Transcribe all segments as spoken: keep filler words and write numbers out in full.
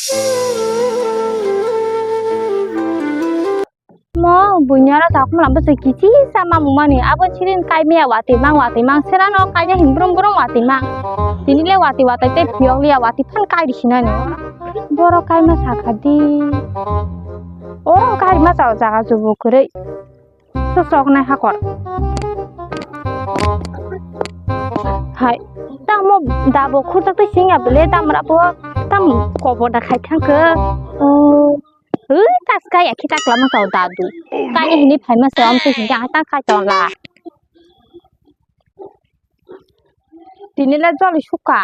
Mo buini oro chakmala bwsai kichi sa mamung mani, abo sirin kaimaya watwi mang watwi mang serano kaina hin brum brum watwi mang. Tini le watwi watwi tei phiyok liya watwi phan kai di sinani. Borok kaima sakha di. Oro kaima chao jaga jubu kwrwi. Chwchoknai hakor. Hai, tamo dabo khurchak twi singya bwle damra bo tam kobo da khai thangkhe. Oh. Ui, tas kaya khitak lama tao dadu. Kaya hini phaima se om se hingke ang tang khai tong la. Tini le joli suka.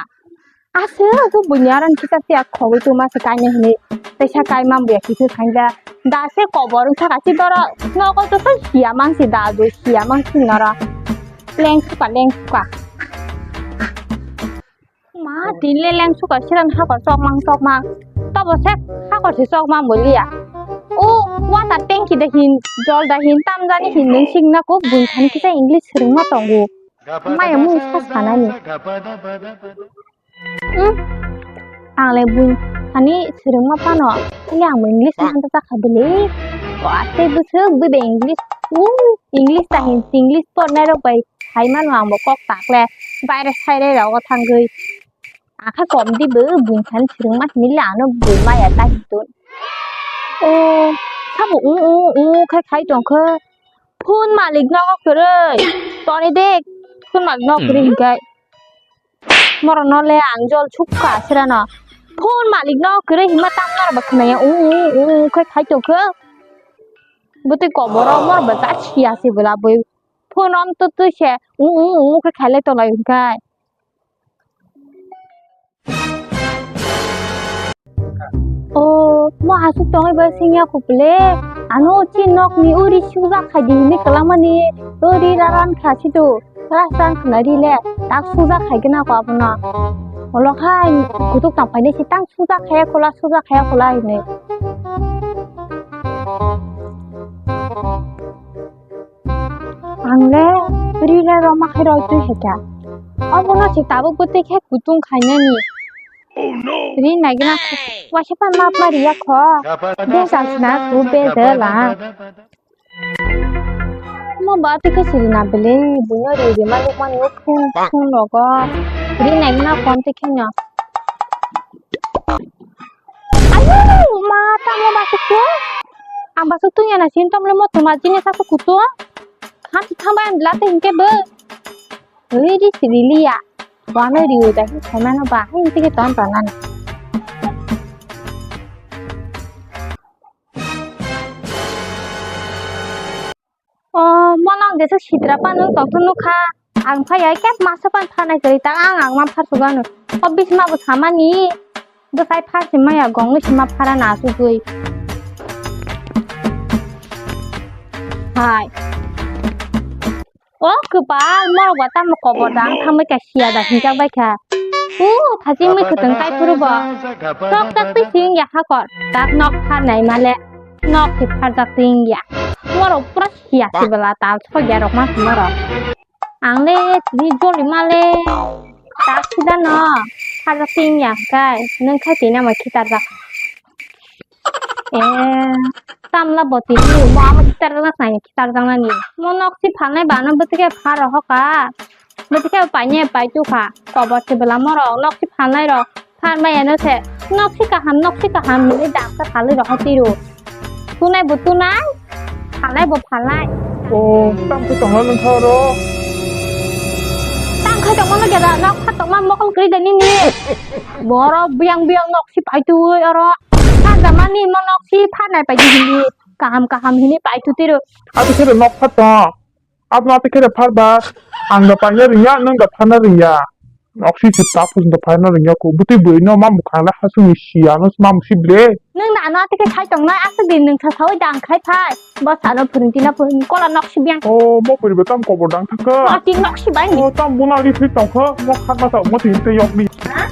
Ase ase buini aran khitak tiya khogwi tuma se kaina hini. Teisa kai mam buya khitu khainda. Da se kobor wngkha kachi doro. Nogo to sai hiya mang si dadu hiya mang si noro. Leng suka leng suka. Ma, tin le leng suka siran hakor chokmang chokmang. Tobo sek hakor se chokmang boliya. O, water tanki da hin, jol da hin, tam jani hin nung sing na ko bun thani kisa English swrwngma tongo. Maya mung sa sanani. Hmm. Ang le bun thani swrwngma pano. Tini ang bo English na hanta sakha bele. Ko ate busuk bebe English. U, English ta hin, English por nai rok bai. Hai mano ang bo kok tak le, baire saire rogo thangwi. Akha kom di bo, buini sani swrwngma hinwi le ano bui maya ta hinwi. O, sabo u u u khai khai tongkhe. Phone malik no kwrwi. Toni de, phone malik no kwrwi hinkai. Moro no le ang jol sukha sirano. Phone malik no kwrwi hinma tam naro ba khwnaya u u u u khai khai tongkhe. Bwtwi koboro moro ba jat siya se bwla bwi. Phone om to twi se u u u khe khailai tonglai hwnkhai. O, mo aswk tongwi ba singya kho bwle. Ano chi nokni uri sujak khai di hinwi kwlangmani uri raran kha situ. Kha sang khna ri le. Tak sujak khai gana ko abono. Olo khai kutuk tang phainai si tang sujak khaya khola sujak khaya khola hinwi. Ang le ri le roma khai roi twi heka. Obono se tabuk bwtwi khe kutung khainani. Ri naigwna waisa pan map ma riya kho. Bejal sina su bejal a. Mo ba twi khe siri na bele buino ri ri ma lukmani o phun phun rogo. Ri naigwna phone twi khe no. Ayo, ma, tamo basuk tu? Ang basuk tu yana sin tom le mo tuma jini sa su kutu. Khan tu thamba yang late hinke be. Hei, di sibili ya. Wano riu da hin khaimano ba hin tike ton ton nan. O, monok jesa sidra pano tongthok nukha. Ang phai ai khe masa pan phanai kwrwi ta ang ang man phar sugo ano. O bisma bo samani. Bwsai phar si maya gongni sima phara na sugwi. Hai. O kwpal morok ba tamo kobor da ang thangbai kha siya da hinjak bai kha. U thajing mui kwtwng kai phuru bo. Sok tak twi sing ya hakor. Tak nok pharnai male. Nok se pharjak twi wngya. Norok pura siya sibwla tal sokya rok ma sima rok. Ang le tini joli ma le. Tak sida no. Pharjak twi wngya hwnkhe nwng khai tini ama khitarjak. Eh, tamla bo tini mo ama khitarjak nai khitarjak nani. Mo nok si phalnai ba no bwtike pharo hoka. Bwtike paine pai tukha. Kobor sibwla morok nok si phalnai rok. Pharmaya no se, nok si kaham, nok si kaham hinwi daksa phalwi rohor tiro. Tunai bo tunai, phalnai bo phalnai. O, tang khe tongna nung kha oro? Tang khai tongma no geda, nok pha tongma mokol kwrwi da nini. Boro biyang biyang nok si pai twi oro. Pha jamani mo nok si phanai pai di hini, kaham kaham hini pai twi tiro. Abo khe nok pha tong. Abo no tei khe phar ba, ang da paina rwngya, nwng da phana rwngya. Nok si si ta phuj da phana rwngya ko. Bwtwi bwrwi no ma mwkhang le hasung ni siya no ma musi ble. Nwng da ano tei khe khai tong nai, aswk din nwng sa sawi da ang khai phai. Bo sano phwrwng twi na phwrwng kola nok si biyang. O, mo puri bo tam kobor dang thang kha. O, ti nok si bai ni. O, tam buna ri thwi tong kha, mo khat ma sa mo tin tei yok ni. Ha?